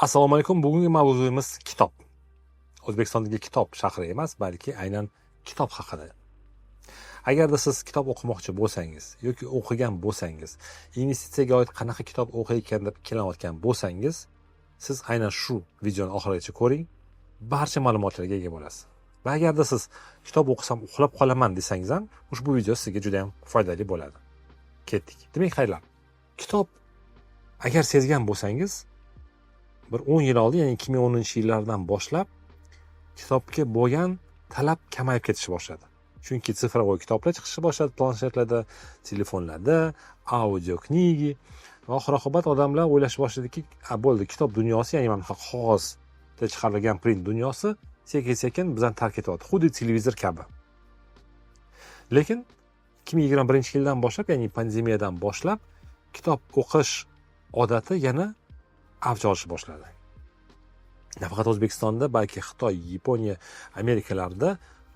Assalomu alaykum. Bugungi mavzuyimiz kitob. O'zbekistondagi kitob shahri emas, balki aynan kitob haqida. Agarda siz kitob o'qimoqchi bo'lsangiz yoki o'qigan bo'lsangiz, investitsiyaga oid qanaqa kitob o'qiy ekan deb ikkilanayotgan bo'lsangiz, siz aynan shu videoni oxirigacha ko'ring, barcha ma'lumotlarga ega bo'lasiz. Va agarda siz kitob o'qisam uxlab qolaman desangiz ham, ushbu video sizga juda ham foydali bo'ladi. Ketdik. Demak, qaranglar, kitob, agar sezgan bo'lsangiz, bir 10 yil oldin, ya'ni 2010-yillardan boshlab kitobga bo'lgan talab kamayib ketishni boshladi. Chunki цифровой kitoblar chiqishni boshladi planshetlarda, telefonlarda, аудиокниги, va oxir oqibat odamlar o'ylashni boshladiki, bo'ldi, kitob dunyosi, ya'ni mana bunaqa qog'ozda chiqarilgan print dunyosi sekin sekin bizani tark etyapti, xuddi televizor kabi. Lekin 2021-yildan boshlab, ya'ni pandemiyadan boshlab kitob o'qish odati yana avj olishni boshladi. Nafaqat O'zbekistonda, balki Xitoy, Yaponiya, Amerikalarda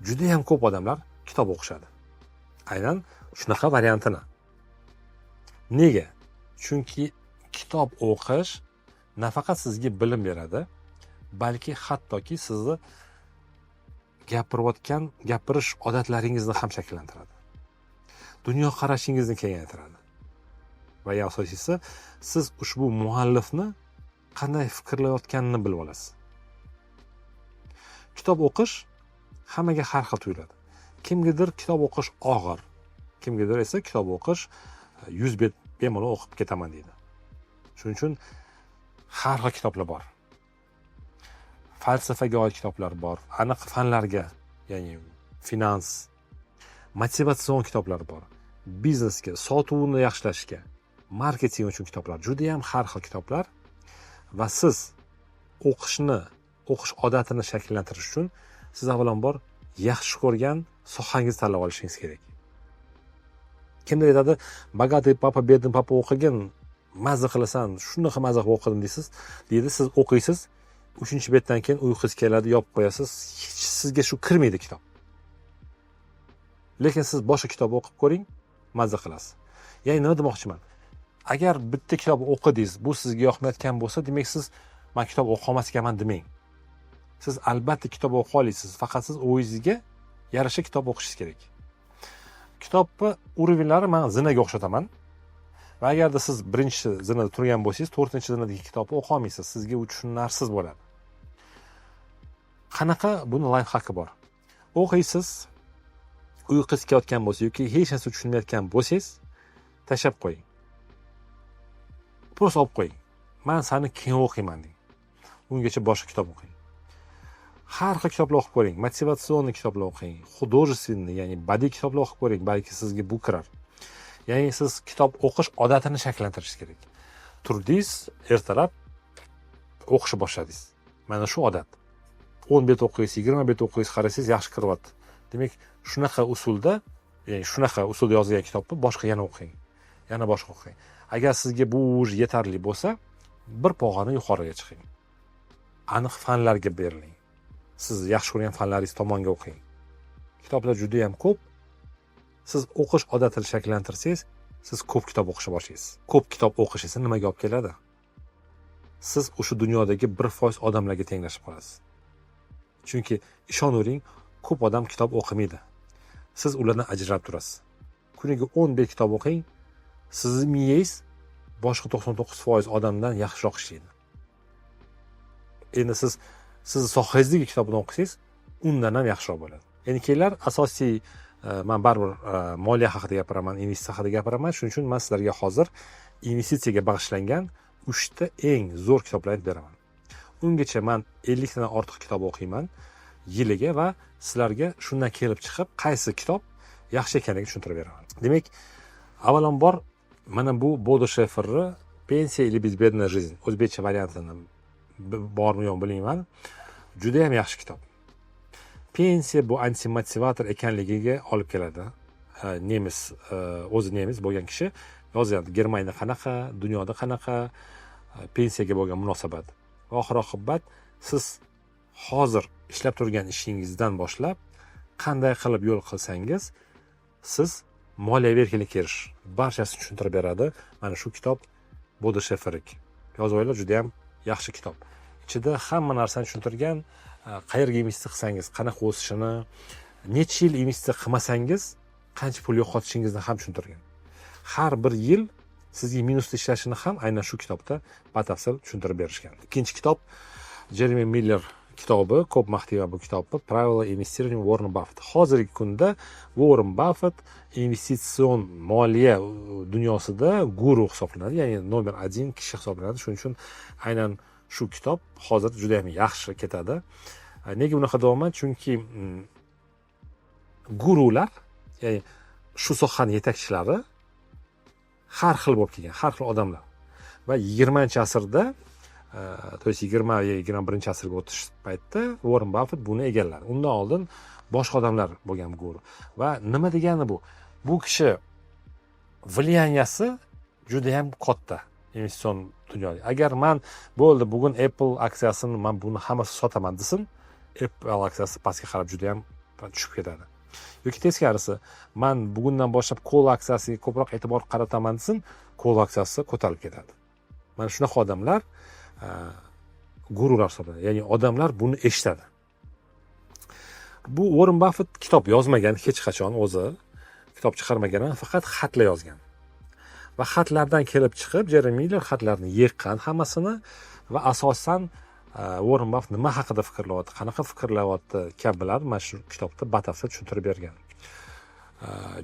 judayam ko'p odamlar kitob o'qishadi, aynan shunaqa variantini. Nega? Chunki kitob o'qish nafaqat sizga bilim beradi, balki hattoki sizni gapirayotgan, gapirish odatlaringizni ham shakllantiradi, dunyoqarashingizni kengaytiradi va eng asosiysi, siz ushbu muallifni qanday fikrlayotganini bilib olasiz. Kitob o'qish hammaga har xil tuyuladi. Kimgadir kitob o'qish og'ir, kimgadir esa kitob o'qish 100 bet bemalol o'qib ketaman deydi. Shuning uchun har xil kitoblar bor. Falsafaga oid kitoblar bor, aniq fanlarga, ya'ni finans, motivatsion kitoblar bor, biznesga, sotuvni yaxshilashga, marketing uchun kitoblar, judayam har xil kitoblar. Va siz o'qishni, o'qish odatini shakllantirish uchun siz avvalambor yaxshi ko'rgan sohangizni tanlab olishingiz kerak. Kimdir aytadi: "Богатый папа, бедный папа o'qigin, mazza qilasan, shunaqa mazza qilib o'qidim", deysiz, deydi. Siz o'qiysiz, uchinchi betdan keyin uyqungiz keladi, yopib qo'yasiz, hech sizga shu kirmaydi kitob. Lekin siz boshqa kitob o'qib ko'ring, mazza qilasiz. Ya'ni nima demoqchiman? Agar bitta kitob o'qidingiz, bu sizga yoqmayotgan bo'lsa, demak, siz "Man kitob o'qiy ekanman" demang. Siz albatta kitob o'qiy olasiz, faqat siz o'zingizga yarasha kitob o'qishingiz kerak. Kitobni уровень lari man zinaga o'xshataman va agarda siz birinchi zinada turgan bo'lsangiz, to'rtinchi zinadagi kitobni o'qiy olmaysiz, sizga u tushunarsiz bo'ladi. Qanaqa buni лайфхак i bor? O'qiysiz, uyqungiz kelayotgan bo'lsa yoki hech narsa tushunmayotgan bo'lsangiz, tashlab qo'ying, просто olib qo'ying, "Man sani keyin o'qiyman" deng. Ungacha boshqa kitob o'qing, har xil kitoblar o'qib ko'ring, мотивационный kitoblar o'qing, художественный, ya'ni badiiy kitoblar o'qib ko'ring, balki sizga bu kirar. Ya'ni siz kitob o'qish odatini shakllantirishingiz kerak. Turdingiz ertalab, o'qishni boshladingiz, mana shu odat. 10 bet o'qiysiz, 20 bet o'qiysiz, qarasangiz, yaxshi kiryapti. Demak, shunaqa usulda, ya'ni shunaqa usulda yozilgan kitobni boshqa yana o'qing, yana boshqa o'qing. Agar sizga bu уже yetarli bo'lsa, bir pog'ona yuqoriga chiqing, aniq fanlarga beriling, siz yaxshi ko'rgan fanlaringiz tomonga o'qing. Kitoblar juda yam ko'p. Siz o'qish odatini shakllantirsangiz, siz ko'p kitob o'qishni boshlaysiz. Ko'p kitob o'qish esa nimaga olib keladi? Siz o'sha dunyodagi 1% odamlarga tenglashib qolasiz. Chunki ishonavering, ko'p odam kitob o'qimaydi, siz ulardan ajralib turasiz. Kuniga 10 bet kitob o'qing, sizni miyangiz boshqa 99% odamdan yaxshiroq ishlaydi. Endi siz sizni sohangizdagi kitobni o'qisangiz, undan ham yaxshiroq bo'ladi. Endi kelinglar, asosiy man baribir moliya haqida gapiraman, investitsiya haqida gapiraman. Shuning uchun man sizlarga hozir investitsiyaga bag'ishlangan uchta eng zo'r kitoblarni aytib beraman. Ungacha man 50 tadan ortiq kitob o'qiyman yiliga va sizlarga shundan kelib chiqib qaysi kitob yaxshi ekanligini tushuntirib beraman. Demak, avvalambor mana bu Bodo Sheferni "Пенсия или безбедная жизнь", o'zbekcha variantini bormi, yo'qmi, bilmayman. Judayam yaxshi kitob. Pensiya bu antimotivator ekanligiga olib keladi. Nemis, o'zi nemis bo'lgan kishi yozyapti, Germaniyada qanaqa, dunyoda qanaqa pensiyaga bo'lgan munosabat va oxir oqibat siz hozir ishlab turgan ishingizdan boshlab qanday qilib yo'l qilsangiz, siz moliyaviy erkinlikka erishish, barchasini tushuntirib beradi mana shu kitob, Bodo Sheferniki. Yozib olinglar, judayam Yaxshi kitob, ichida hamma narsani tushuntirgan: qayerga investitsiya qilsangiz qanaqa o'sishini, necha yil investitsiya qilmasangiz qancha pul yo'qotishingizni ham tushuntirgan. Har bir yil sizga minusda ishlashini ham aynan shu kitobda batafsil tushuntirib berishgan. Ikkinchi kitob Jeremi Miller kitobi. Ko'p maqtayman bu kitobni, "Правила инвестирования Уоррен Баффет". Hozirgi kunda Уоррен Баффет investitsion moliya dunyosida guru hisoblanadi, ya'ni номер один kishi hisoblanadi. Shuning uchun aynan shu kitob hozir juda yam yaxshi ketadi. Nega bunaqa deyapman? Chunki gurular, ya'ni shu sohani yetakchilari har xil bo'lib kelgan, har xil odamlar va 20-asrda, то есть 20, 21-asrga o'tish paytida Uorren Baffet buni egalladi. Undan oldin boshqa odamlar bo'lgan guru. Va nima degani bu? Bu kishi влияние si judayam katta investitsion dunyoda. Agar "Man bo'ldi, bugun Apple aksiyasini, man buni hammasi sotaman" desin, Apple aksiyasi pastga qarab judayam tushib ketadi. Yoki teskarisi, "Man bugundan boshlab Kola aksiyasiga ko'proq e'tibor qarataman" desin, Kola aksiyasi ko'tarilib ketadi. Mana shunaqa odamlar gurular hisoblanadi, ya'ni odamlar buni eshitadi. Bu Uorren Baffet kitob yozmagan, hech qachon o'zi kitob chiqarmagan, faqat xatlar yozgan va xatlardan kelib chiqib Jeremi Miller xatlarni yiqqan hammasini va asosan Uorren Baffet nima haqida fikrlayapti, qanaqa fikrlayapti kabilar mana shu kitobda batafsil tushuntirib bergan.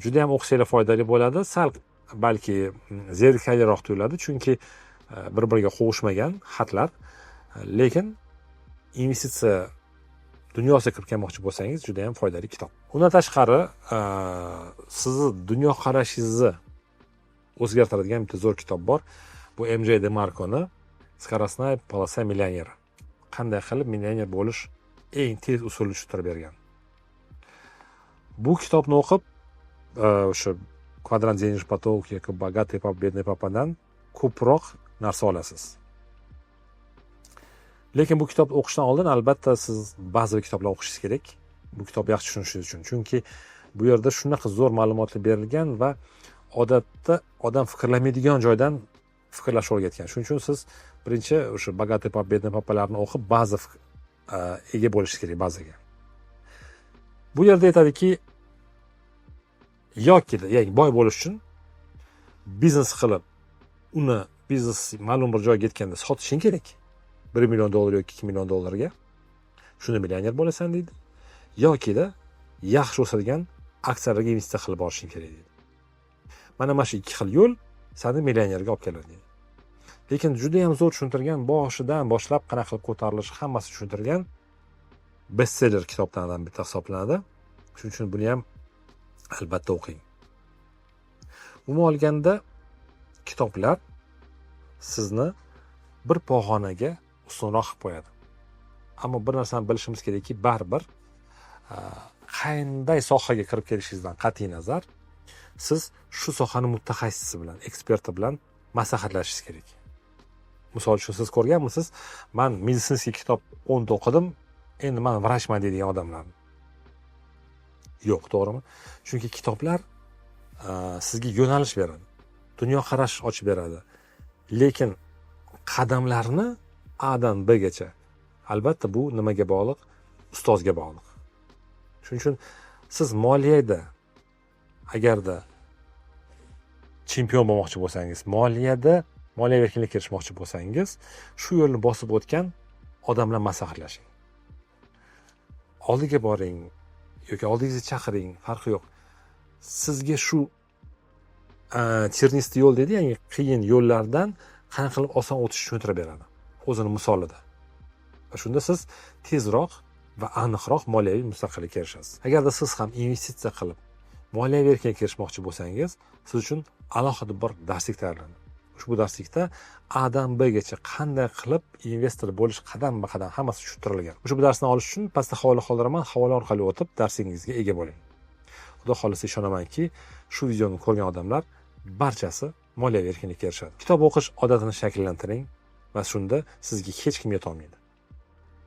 Judayam o'qisanglar foydali bo'ladi. Sal balki zerikarliroq tuyuladi, chunki bir biriga qovushmagan xatlar, lekin investitsiya dunyosiga kirib kelmoqchi bo'lsangiz, juda yam foydali kitob. Undan tashqari, sizni dunyoqarashingizni o'zgartiradigan bitta zo'r kitob bor. Bu MJ Demarkoni "Скоростная полоса миллионера". Qanday qilib millioner bo'lish eng tez usulini tushuntirib bergan. Bu kitobni o'qib, o'sha "Квадрант денежный поток" yoki "Богатый папа, бедный папа" dan ko'proq narsa olasiz. Lekin bu kitobni o'qishdan oldin, albatta, siz ba'zi bir kitoblar o'qishingiz kerak bu kitobni yaxshi tushunishingiz uchun, chunki bu yerda shunaqa zo'r ma'lumotlar berilgan va odatda odam fikrlamaydigan joydan fikrlashni o'rgatgan. Shuning uchun siz birinchi o'sha "Богатый папа, бедный папа" larni o'qib, ba'zi ega bo'lishingiz kerak bazaga. Bu yerda aytadiki, yoki, ya'ni boy bo'lish uchun biznes qilib, uni biznes ma'lum bir joyga yetganda sotishing kerak 1 million dollar yoki 2 million dollarga, shunda millioner bo'lasan deydi, yokida yaxshi o'sadigan aksiyalarga investitsiya qilib borishing kerak deydi. Mana shu ikki xil yo'l sani millionerga olib keladi deydi. Lekin judayam zo'r tushuntirgan, boshidan boshlab qanaqa qilib ko'tarilishi, hammasi tushuntirgan. Bestseller kitoblardan bitta hisoblanadi. Shuning uchun buni ham albatta o'qing. Umuman olganda, kitoblar sizni bir pog'onaga ustunroq qilib qo'yadi. Ammo bir narsani bilishimiz kerakki, baribir qanday sohaga kirib kelishingizdan qat'iy nazar, siz shu sohani mutaxassisi bilan, eksperti bilan maslahatlashishingiz kerak. Misol uchun, siz ko'rganmisiz, "Man медицинский kitob 10 ta o'qidim, endi man vrachman" deydigan odamlarni? Yo'q, to'g'rimi? Chunki kitoblar sizga yo'nalish beradi, dunyoqarash ochib beradi, lekin qadamlarni A dan B gacha, albatta, bu nimaga bog'liq? Ustozga bog'liq. Shuning uchun siz moliyada agarda chempion bo'lmoqchi bo'lsangiz, moliyada moliyaviy erkinlikka erishmoqchi bo'lsangiz, shu yo'lni bosib o'tgan odam bilan maslahatlashing. Oldiga boring yoki oldingizga chaqiring, farqi yo'q. Sizga shu тернистый yo'l deydi, ya'ni qiyin yo'llardan qanaqa qilib oson o'tishni tushuntirib beradi o'zini misolida va shunda siz tezroq va aniqroq moliyaviy mustaqillikka erishasiz. Agarda siz ham investitsiya qilib moliyaviy erkinlikka erishmoqchi bo'lsangiz, siz uchun alohida bir darslik tayyorlandi. Ushbu darslikda A dan B gacha qanday qilib investor bo'lish qadamba qadam hammasi tushuntirilgan. Ushbu darsni olish uchun pastda havola qoldiraman. Havola orqali o'tib, darsingizga ega bo'ling. Xudo xohlasa, ishonamanki, shu videoni ko'rgan odamlar barchasi moliyaviy erkinlikka erishadi. Kitob o'qish odatini shakllantiring va shunda sizga hech kim yetolmaydi.